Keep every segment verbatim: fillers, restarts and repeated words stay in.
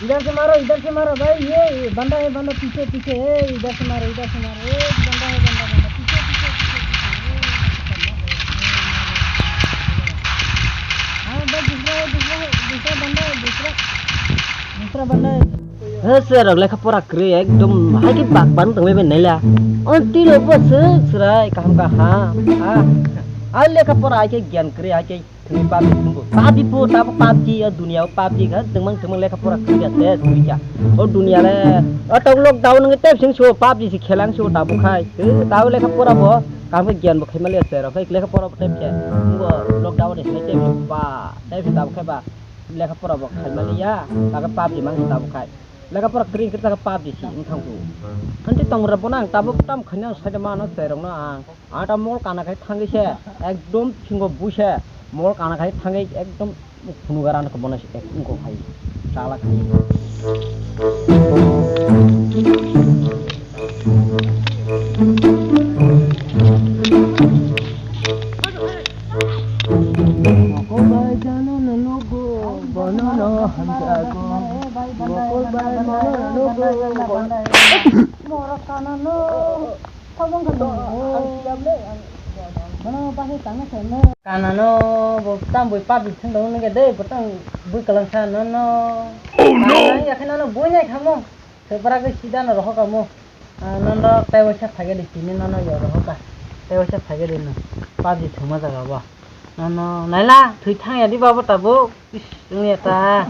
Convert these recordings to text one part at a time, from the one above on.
इधर से मारो, इधर से मारो भाई, ये, ये बंदा है, बंदा पीछे, पीछे है, इधर से मारो, इधर से मारो, ए बंदा है, बंदा, बंदा, पीछे, पीछे, पीछे, पीछे, ए, हाँ भाई, दूसरा है, दूसरा है, दूसरा बंदा है, दूसरा, दूसरा बंदा है। He, sir, lekha pora kwrwi ekdom hai khe bak bang tongwi bai naila. O twi rok bo swk chwrai kaham kaham. Ah, ah, lekha pora hai khe gyan kwrwi hai khe thwngwi PUBG thwngwi. PUBG pho tabuk PUBG o dunia o PUBG kha twmang twmang lekha pora kwrwi kha se kwrwi kha. O dunia le o tok lockdown wngwi tei sing so PUBG se khelang so tabuk khai. He, tabuk lekha pora bo kaham khe gyan bo khai maliya sir, khai lekha pora bo tei khe. Bo lockdown ni se tei ba tei tabuk khai ba. Lekha pora bo khai maliya, tabuk PUBG mang se tabuk khai. Lekha pora kwrwi kwrwi ta khe PUBG si wng thang khe. Hwnti tong rw bono ang tabuk tam khaina sai de mano chwrai rokno ang. Ang ta mol kana khai thangwi se ekdom thingo bui se mol kana khai thangwi ekdom phunuk arano khe bono se ek wngkha hai chala khai. Mokol bai jano no logo, bono no hamjago. Mokol bai mono no logo, bono. Moro kanano. Tobong kanano. Bono bahai tangna khaimo. Kanano bo tam bui PUBG thang dong nge de, bo tang bui kalang sa no no. Oh no. Kanai ya khe no no bui nai khamo. Tei bwragwi sida no rohor kamo. Ah, nono tei waisa phaiga di, tini nono yo rohor ka. Tei waisa phaiga di no. PUBG thwngma jaga bo. Nono naila thwi thang ya di babo tabuk. Is, wngya ta.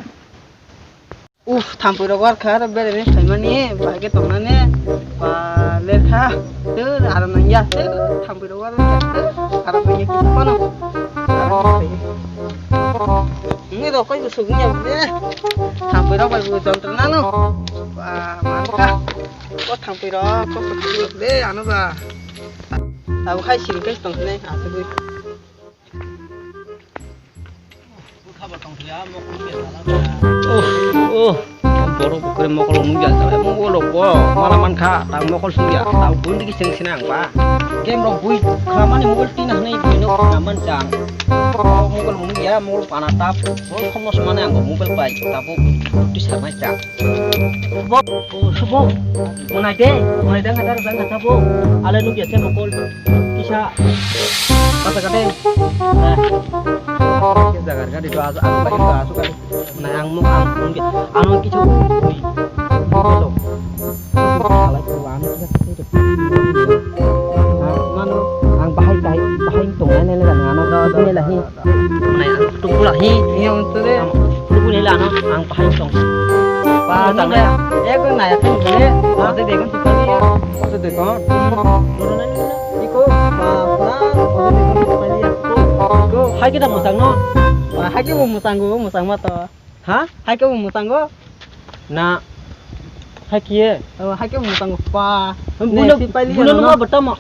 Uf, thampui rok war kha, aro bereni phaimani, bai khe tongnani. Ba, lekha. Tei aro nangya. Tei thampui rok war kha. Tei aro nangya kisa phano. Aro nangya. Wngwi rok koi bwswk wngya bwle. Thampui rok bai bo jontro nano. Ba, man kha. O thampui rok kok kok bwswk le ano ba. Abo khai siri kai tong ne asugwi. Oh, oh. Borok bukre mokol nungya, mokol bo mala mankha, tang mokol sungya, tang bundi ki seng sina ang ba. Game rok bui khamani mobile tina hwnwi buino khaman chang. Mobile mungya, mobile pana tap, mobile khomno samani ang mobile pai, tabuk tisarnai chang. Bo, oh, subo, monai de, monai de ngatar bang ngatar bo, ale nungya se mokol, kisa, kata kata, eh, kisa jagar gadi do asu, asu bai do asu gadi. Nai ang muk ang mungge ano kichu bui bui to. Salai ko ano kichu kichu to. Mano ang bahai bahai bahai tong nai nai nai ano do do nai lahi. Nai ang tu pula hi. Iya untuk deh. Pula pula la ano ang bahai tong. Pa nai ya. Eko nai aku bule. Ate dekon tu pali ya. Ate dekon. Iko pa pa ate dekon tu pali ya. Iko. Hai kita musang no. Hai kita musang go musang mata. Ha? Hai khe bo mwtango? Na. Hai khe? Oh, hai khe bo mwtango. Pa. Buno, ne, si paili buno ano. Ma bata ma.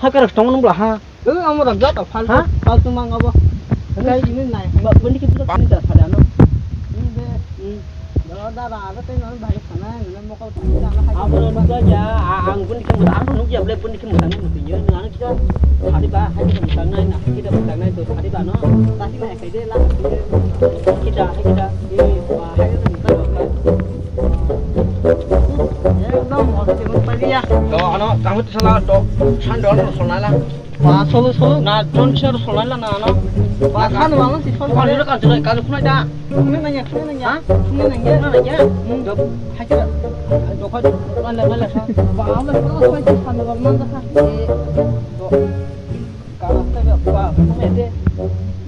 Hai khe rok tong nung bla ha. Oh, amo rok joto faltu, ha? Faltu mang abo. Hai. Kai ini nai. Ba, bundi khe budak ni da phale ano. Ini de. Hmm. Dara, dara, ada teh nang bahaya sana, nang mokol sana, ada hai. Abo nang buka ya, a-, ang bundi khe, ang nung ya, ble bundi khe mutang ni mutu ya, nang ano kita, hari ba, hari kita mutang nai, nah, kita mutang nai, tuh, hari ba, no. Tasi nai. Ekdom hor se mung pali ya. Do ano kamu tu salah do san do ano solai la. Ba solo solo. Na don sar solai la na ano. Ba san wala si sol. Kali kan tu kali kunai da. Kunai nanya, kunai nanya. Ha? Kunai nanya. Kunai nanya. Hmm. Do hai kira. Do kau tu kan la la sa. Ba Allah ko sai san do man da sa. Do.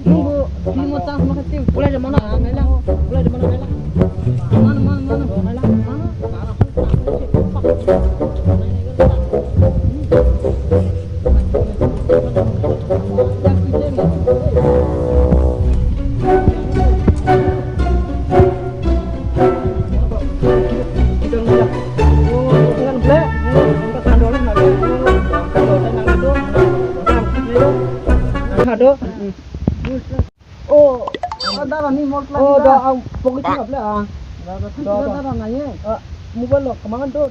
Nunggu, ini mau tas makan tim. Mulai dari mana? Mela. Mulai dari mana, Mela? Mana, mana, mana? Mela. Mana? Oh, dara ni mol. Oh, da ang pocket ni able ang. Dara, dara, dara, nai. Mobile lo kemana do?